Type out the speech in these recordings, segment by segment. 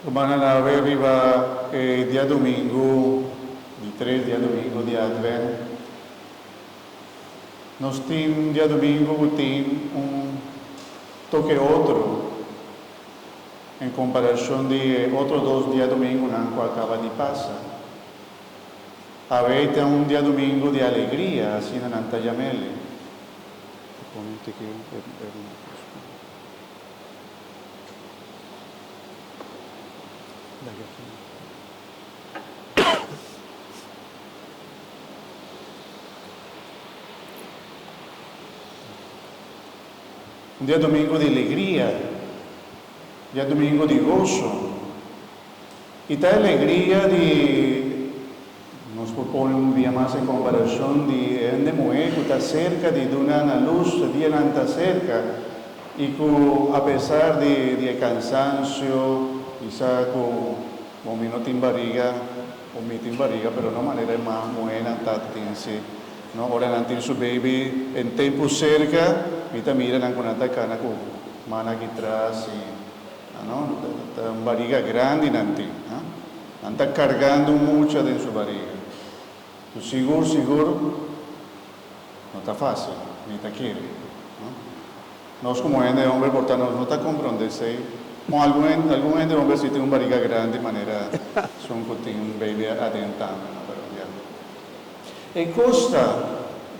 Rumannan awe riba e diadomingo di tres diadomingo di Advent. Nos tin un diadomingo cu tin un toke otro en comparacion di e otro dos diadomingonan cu a caba di pasa. Awe ta un diadomingo di alegria, asina nan ta yam'ele. Un diadomingo di alegria, diadomingo di goso. I ta alegria di nos por pone un dia mas en comparacion di e hende muhe cu ta cerca di duna na luz, e dianan ta cerca y cu a pesar di di e cansancio, quizá cu bo mi no tin bariga o mi tin bariga pero no manera e ma muhenan ta tin si no ora nan tin su baby en tempo cerca mi ta mira nan cu nan ta cana cu man aki tras y No, ta un bariga grandi nan tin. Nan ta cargando un mucha den su bariga. Cu sigur sigur no ta facil, mi ta kere. No? Nos como hende homber por ta nos no ta comprende esey. Bon, algun hende, algun hende homber si tin un bariga grandi manera esun cu tin un baby aden tambe, no, pero ya. E costa,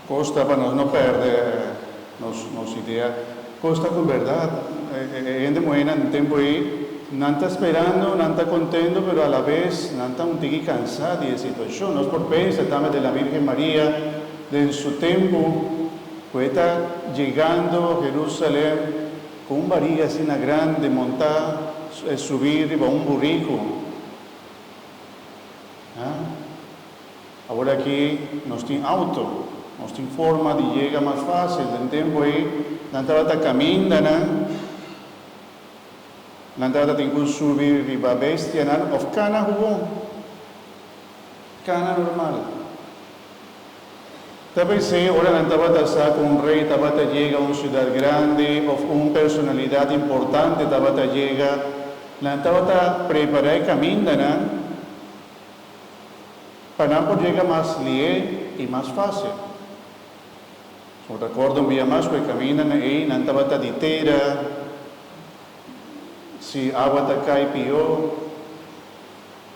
costa pa nos no perde nos, nos idea, costa cu berdad e hende muhernan den tempo ey nan ta sperando, nan ta contento, pero a la vez nan ta un tiki cansa di e situacion. Nos por pensa tambe de la Virgen Maria den su tempo cu e ta yegando Jerusalem cu un bariga asina grande monta, subi riba un burico. Awor aki nos tin auto, nos tin forma di yega mas fácil. Den tempu ei nan tabata kamindanan, nan tabata tin ku subi riba bestianan òf kana hubo, kana normal. Ta p'esei ora nan tabata sa ku un rei tabata yega un siudat grandi òf un personalidat importante tabata yega, nan tabata prepará e kamindanan. Pa nan por yega mas lié i mas fásil. Bo ta kòrda un bia mas ku e kamindanan ei nan tabata di tera, si awa ta kai pió.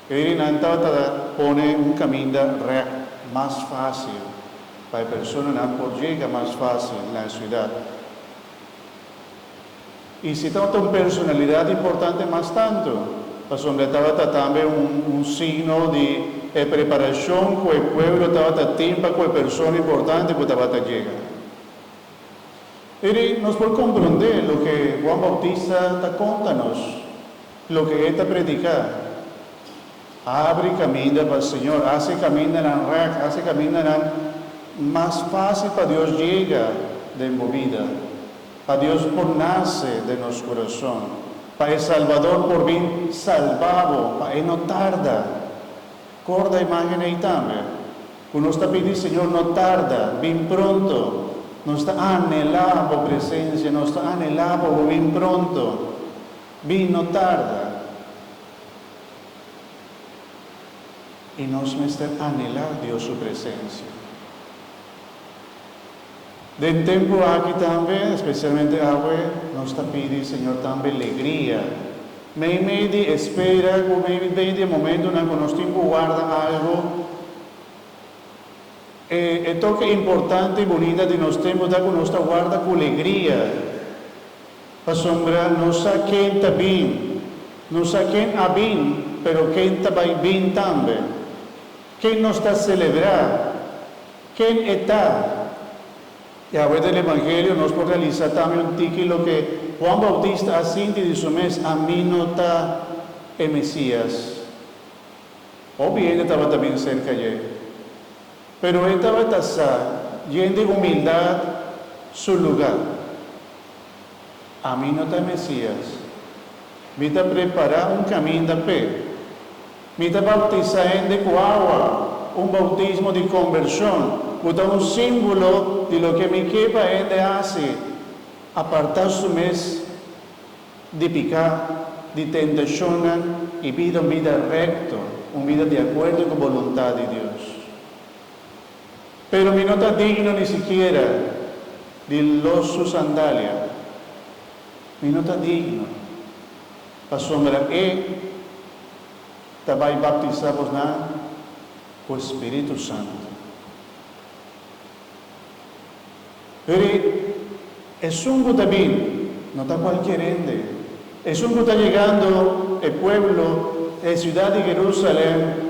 Eri nan tabata pone un kaminda règt mas fásil pa e personanan por yega mas fásil na e siudat. I si tabata un personalidat importante mas tantu, pasobra e tabata tambe un un signo di e preparashon ku e pueblo tabata tin pa ku e persona importante ku tabata yega. Eri nos por komprondé loke Juan Bautista ta konta nos, loke e ta prediká. Abri kaminda pa Señor, hasi kamindanan rèk, hasi kamindanan mas fásil pa Dios yega den bo bida. Pa Dios por nase den nos kurason, pa e Salbador por bin salba bo, pa e no tarda. Korda imágen ei tambe, ku nos ta pidi, Señor, no tarda, bin pronto. Nos ta anhelá bo presensia, nos ta anhelá pa bo bin pronto. Bin, no tarda. I nos mester anhelá Dios su presensia. Den tempu aki tambe, especialmente awe, nos ta pidi Señor tambe legria. Meimei di espera cu meimei di e momentonan cu nos tin cu warda algo, e e toke importante y bunita di nos tempu ta cu nos ta warda cu legria, pasobra nos sa ken ta bin, nos sa ken a bin, pero ken ta bay bin tambe. Ken nos ta celebra? Ken e ta? I awe den Evangelio nos por realisa tambe un tiki loke Juan Bautista a sinti di su mes, Ami no ta e Mesias. Hopi hende tabata bin serka dje, pero e tabata sa yen di humildat su luga. Ami no ta e Mesias. Mi ta prepará un kaminda p'e. Mi ta bautisá hende ku awa, un bautismo di kombershon, ku ta un símbolo di loke mi ke pa hende hasi, apartá su mes di piká. di tentashon i biba un bida rekto, un bida di akuerdo ku boluntat di Dios. Pero mi no ta digno ni sikiera di los su sandalia. Mi no ta digno. Pasobra e ta bai boutisá boso ku Spiritu Santu. Pero esun ku ta bin, no ta kualke hende. Esun ku ta yegando e pueblo, e siudat di Jerusalèm.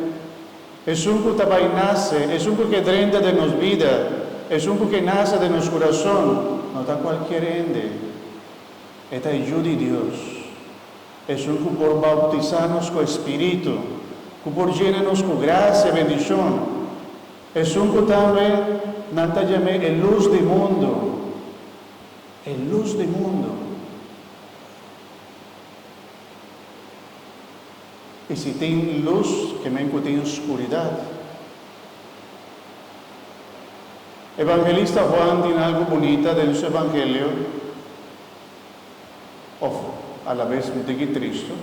Esun ku ta bai nase, esun ku drenta den nos bida, esun ku nase den nos kurason, no ta kualke hende. E ta Yu di Dios. Esun ku por boutisá nos ku Spiritu, ku por yena nos ku grasia i bendishon. Esun ku tambe nan ta yam'é e lus di mundu. E lus di mundu. I si tin lus, ke men ku tin skuridat. Evangelista Juan tin algu bunita den su evangelio, òf a la bes un tiki tristu.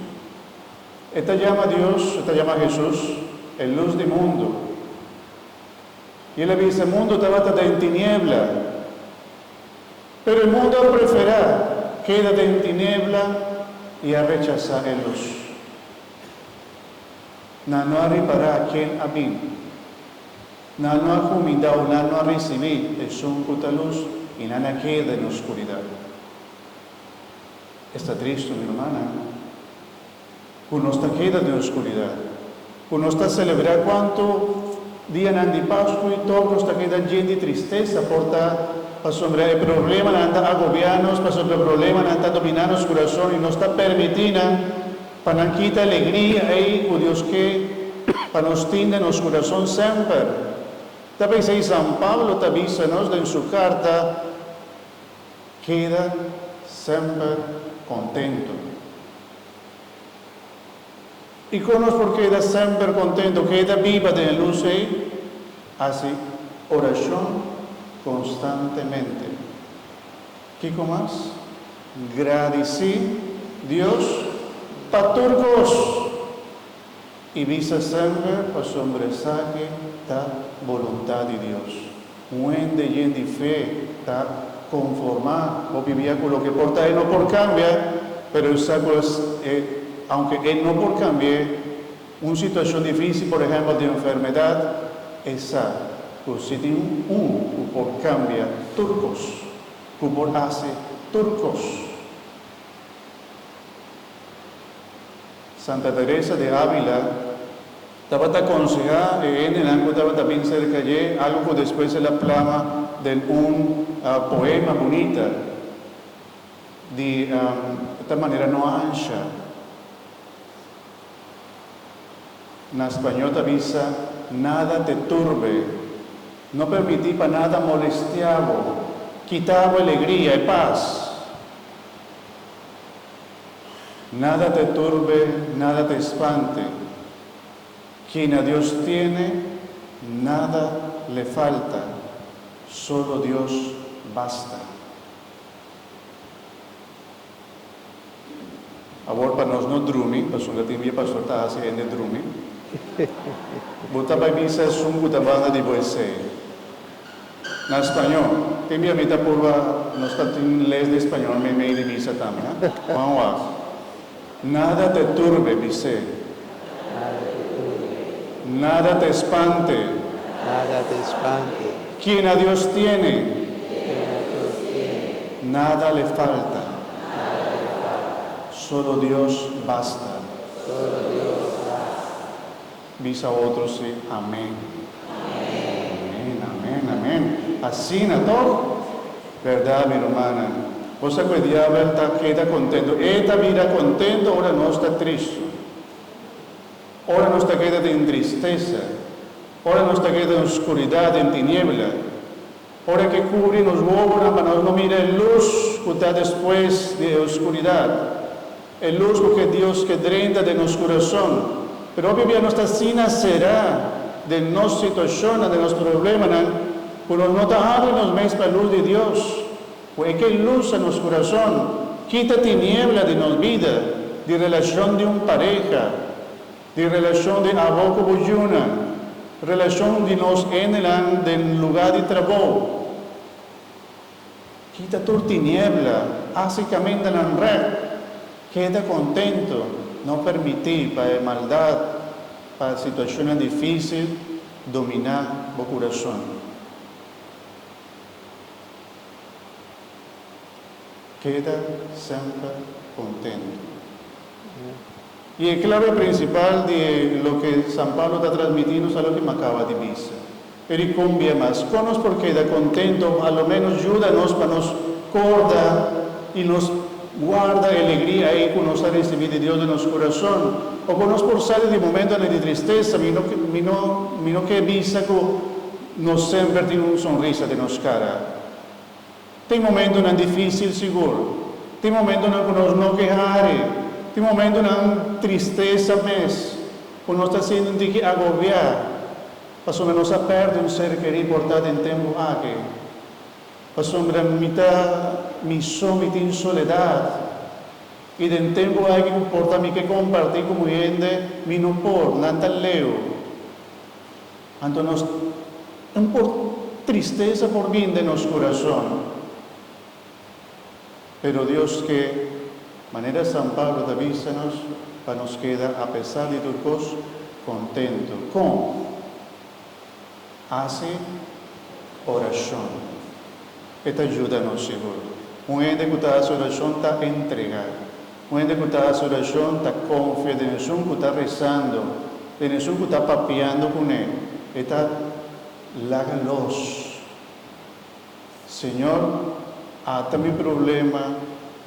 E ta yama Dios, e ta yama Hesus, e lus di mundu. I el a bisa, mundu tabata den tiniebla, pero e mundu a preferá keda den tiniebla i a rechasá e lus. Nan no a ripará ken a bin. Nan no a kumindá òf nan no a risibí esun ku ta lus i nan a keda den oskuridat. Esta tristu, mi rumannan, ku nos ta keda den oskuridat, ku nos ta selebrá kuantu dianan di Pasku i tòg nos ta keda yen di tristesa, por ta pasobra e problemanan ta agobiá nos, pasobra e problemanan ta dominá nos kurason i nos ta permití nan pa nan kita alegria ei ku Dios ke pa nos tin den nos kurason semper. Ta p'esei San Pablo ta bisa nos den su karta, Keda semper kontentu. I kon nos por keda semper kontentu, keda biba den e lus ei? Hasi orashon konstantemente. Kiko mas? Gradisí Dios pa tur kos i bisa semper pasobra esaki ta boluntat di Dios. Un hende yen di fe ta konformá bo bibia ku loke por ta e no por kambia, pero e sa ku e aunke e no por kambia un situashon difísil, por ehèmpel di enfermedat, e sa ku si tin un ku por kambia tur kos, ku por hasi tur kos. Santa Teresa de Ávila tabata konsehá e hendenan ku tabata bin serka dje, algu ku despues el a plama den un poema bunita di ta manera no ansha. Na spañó ta bisa, Nada te turbe, no permití pa nada molestiá bo, kita bo alegria i pas. Nada te turbe, nada te espante. Quien a Dios tiene, nada le falta. Solo Dios basta. Awor pa nos no drumi, pasobra tin bia pastor ta hasi hende drumi. Bo ta bai bisa esun ku ta banda di bo esei. Na spañó, tin bia mi ta purba, nos ta tin les di spañó meimei di misa tambe, ha? Juan wak. Nada te turbe, bis'é. Nada te turbe. Nada te espante. Nada te espante. Quien a Dios tiene, Quien a Dios tiene, nada le falta. Nada le falta. Solo Dios basta. Solo Dios basta. Bisa otro si, amèn. Amèn, amèn, amèn. Asina, toch? Berdat, mi rumannan. Bo sa ku e diabel ta keda kontentu. E ta bira kontentu ora nos ta tristu. Ora nos ta keda den tristesa. Ora nos ta keda den oskuridat, den tiniebla. Ora ku e kubri nos wowonan pa nos no mira e lus ku ta despues di e oskuridat. E lus ku ke Dios ke drenta den nos kurason. Pero hopi bia nos ta asina será den nos situashonnan, den nos problemanan, ku nos no ta habri nos mes pa e lus di Dios. Ku e ke lus na nos kurason, kita tiniebla di nos bida. Di relashon di un pareha, di relashon di abo ku bo yunan, relashon di nos hendenan den lugá di trabou. Kita tur tiniebla, hasi kamindanan règt, keda kontentu, no permití pa e maldat, pa situashonnan difísil dominá bo kurason. Keda semper kontentu. I e klave prinsipal di loke San Pablo ta transmití nos ta loke mi a kaba di bisa. E di kon bia mas, kon nos por keda kontentu òf a lo ménos yuda nos pa nos korda i nos warda e alegria ei ku nos a risibí di Dios den nos kurason? O kon nos por sali di momentonan di tristesa? Mi no mi no mi no ke bisa ku nos semper tin un sonrisa den nos kara. Tin momentonan difísil sigur. Tin momentonan ku nos no ke hari. Tin momentonan tristesa mes, ku nos ta sinti un tiki agobiá pasobra nos a pèrdè un ser kerí por ta den tempu aki. Pasobra mi ta mi so, mi tin soledat. I den tempu aki ku por ta mi ke kompartí ku hende, mi no por, nan ta leu. Anto nos un por tristesa por bin den nos kurason, pero Dios ke, manera San Pablo ta bisa nos, pa nos keda apesar di tur kos kontentu. Kon? Hasi orashon. E ta yuda nos sigur. Un hende ku ta hasi orashon ta entregá. Un hende ku ta hasi orashon ta konfia den esun ku ta resando, den esun ku ta papiando kuné. E ta laga los. Señor, ata mi problema,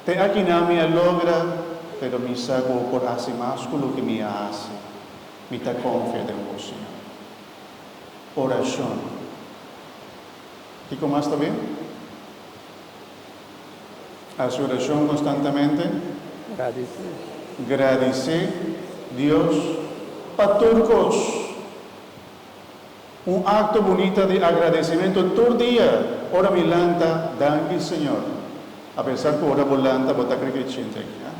te akinan mi a logra, pero mi sa ku bo por hasi mas ku loke mi a hasi. Mi ta konfia den bo, Señor. Orashon. Kiko mas ta bin? Hasi orashon konstantemente. Gradisí. Gradisí Dios pa tur kos. Un akto bunita di agradesimentu tur dia ora mi lanta, Danki Señor. Apesar ku ora bo lanta bo ta kriki chinti aki, ha?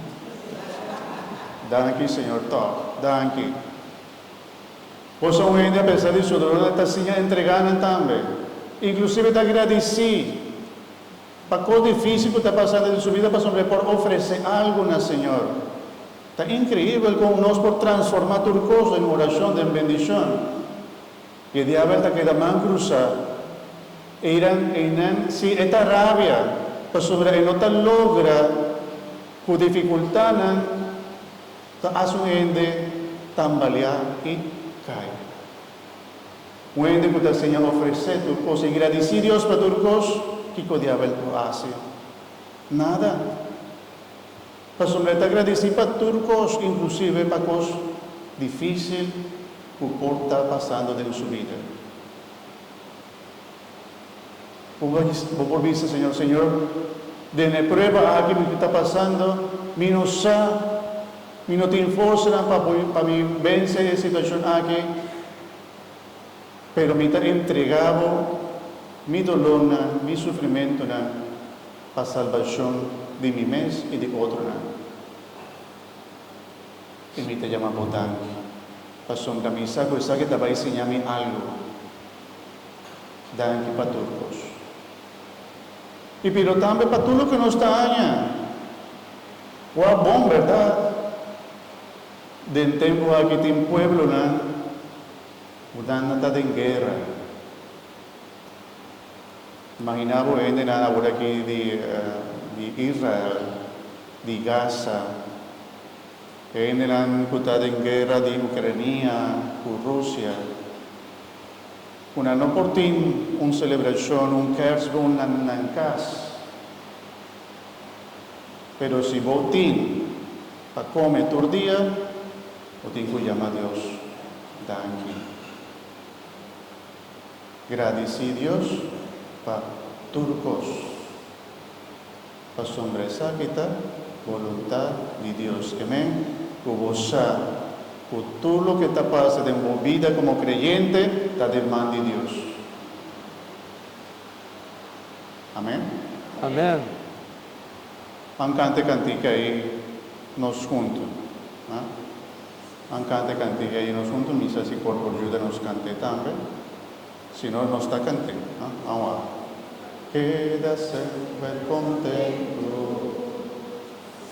Danki Señor tòg. Danki. Bo sa un hende apesar di su dolor ta siña entregá nan tambe. Inklusive ta gradisí pa kos difísil ku ta pasando den su bida pasobra e por ofresé algu na Señor. Ta inkreibel kon nos por transformá tur kos den orashon, den bendishon. I e diabel ta keda man krusá. Einan, einan, sí, e ta rabia pasobra e no ta logra ku difikultatnan. Ta hasi un hende tambaleá i kai. Un hende ku ta siña ofresé tur kos i gradisí Dios pa tur kos, kiko diabel por hasi? Nada. Pasobra e ta gradisí pa tur kos, inklusive pa kos difísil ku por ta pasando den su bida. Bo por bisa Señor, Señor, den e prueba aki mi ta pasando, mi no sa, mi no tin forsanan pa pa mi vense e situacion aki, pero mi ta entrega Bo mi dolornan, mi sufrimentonan pa salbacion di mi mes i di otronan. I mi ta yama Bo danki, pasobra mi sa cu esaki ta bay siña mi algo. Danki pa tur kos. I pero tambe pa tur loke nos ta haña. Wou bon bèrdat. Den tempu aki tin pueblonan ku nan ta den guera. Imaginá bo hendenan awor aki di di Israel, di Gaza, hendenan ku ta den guera di Ukrania ku Rusia. Ku nan no por tin un selebrashon, un kerstboom na nan kas. Pero si bo tin pa kome tur dia, bo tin ku yama Dios danki. Gradisí Dios pa tur kos, pasobra esaki ta boluntat di Dios. Ke men ku bo sa ku tur loke ta pasa den bo bida komo kreyente ta den man di Dios. Amen. Amen. Ban kanta e kantika ei. Nos huntu. Ha? Ban kanta e kantiga ei nos huntu, misa si kor por yuda nos kant'é tambe. Si no, nos ta kant'é. Ha? Ban wak. Keda semper kontentu,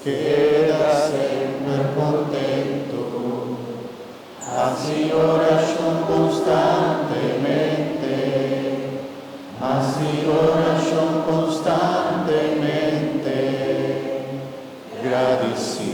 keda semper kontentu, hasi orashon konstantemente, hasi orashon konstantemente. Gradisí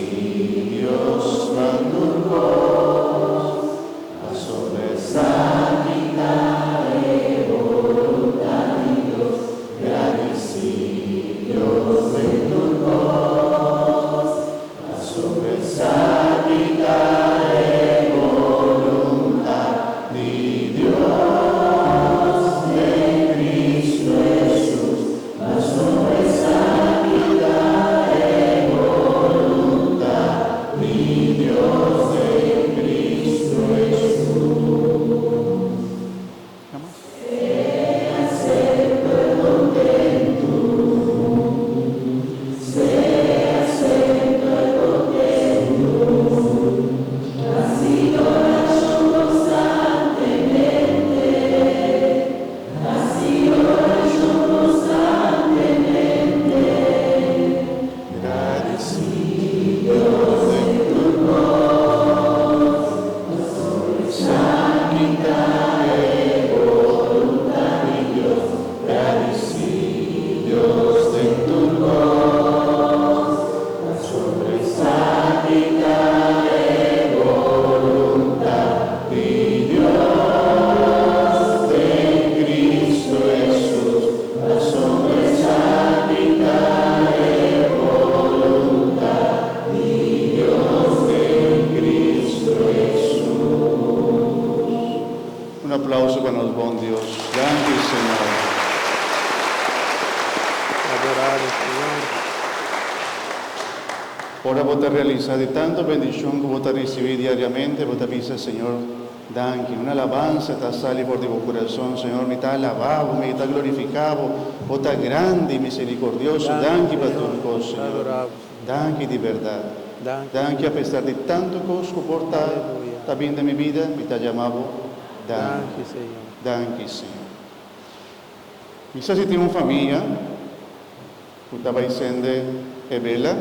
Dios pa tur kos, pasobra esaki ta e boluntat di Dios. Gradisí Dios den tur kos, pasobra esaki ta e boluntat di Dios den Cristo Hesus. Pasobra esaki ta e boluntat di Dios den Cristo Hesus. Sea semper kontentu, sea semper kontentu, hasi orashon konstantemente. Hasi orashon konstantemente. Gradisí Dios den tur kos, pasobra esaki ta e boluntat di Dios. Gradisí Dios den tur kos, pasobra esaki ta e boluntat di Dios den Cristo Hesus, pasobra esaki ta e boluntat di Dios den Cristo Hesus. Un aplauso pa nos bon Dios. Danki, Señor. Adorado, Señor. Ora bo ta realisá di tantu bendishon ku bo ta risibí diariamente, bo ta bisa, Señor, danki. Un alabansa ta sali for di bo kurason, Señor, mi ta alabá bo, mi ta glorifiká bo. Bo ta grandi i miserikordioso. Danki pa tur kos, Señor. Danki di bèrdat. Danki apesar di tantu kos ku por ta ta bin den mi bida, mi ta yama bo danki. Danki, Señor. Mi sa si tin un famia ku ta bai sende e bela.